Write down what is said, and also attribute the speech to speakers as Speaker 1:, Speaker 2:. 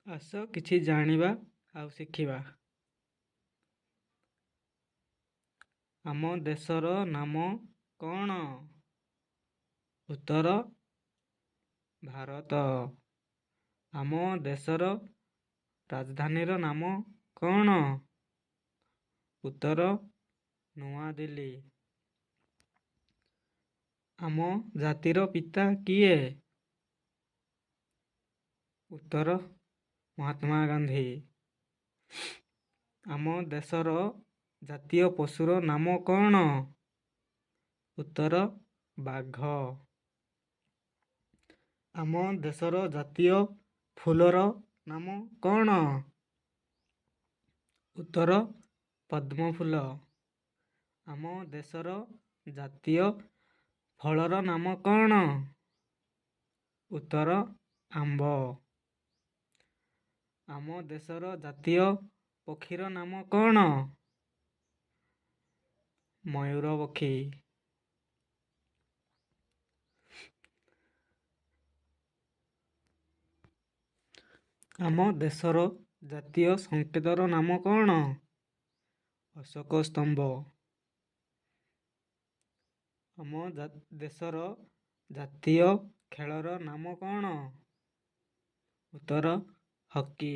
Speaker 1: ଆସ କିଛି ଜାଣିବା ଆଉ ଶିଖିବା। ଆମ ଦେଶର ନାମ କ'ଣ? ଉତ୍ତର ଭାରତ। ଆମ ଦେଶର ରାଜଧାନୀର ନାମ କ'ଣ? ଉତ୍ତର ନୂଆଦିଲ୍ଲୀ। ଆମ ଜାତିର ପିତା କିଏ? ଉତ୍ତର ମହାତ୍ମା ଗାନ୍ଧୀ। ଆମ ଦେଶର ଜାତୀୟ ପଶୁର ନାମ କ'ଣ? ଉତ୍ତର ବାଘ। ଆମ ଦେଶର ଜାତୀୟ ଫୁଲର ନାମ କ'ଣ? ଉତ୍ତର ପଦ୍ମଫୁଲ। ଆମ ଦେଶର ଜାତୀୟ ଫଳର ନାମ କ'ଣ? ଉତ୍ତର ଆମ୍ବ। ଆମ ଦେଶର ଜାତୀୟ ପକ୍ଷୀର ନାମ କ'ଣ? ମୟୂର ପକ୍ଷୀ। ଆମ ଦେଶର ଜାତୀୟ ସଂକେତର ନାମ କ'ଣ? ଅଶୋକ ସ୍ତମ୍ଭ। ଆମ ଦେଶର ଜାତୀୟ ଖେଳର ନାମ କ'ଣ? ଉତ୍ତର ହକି।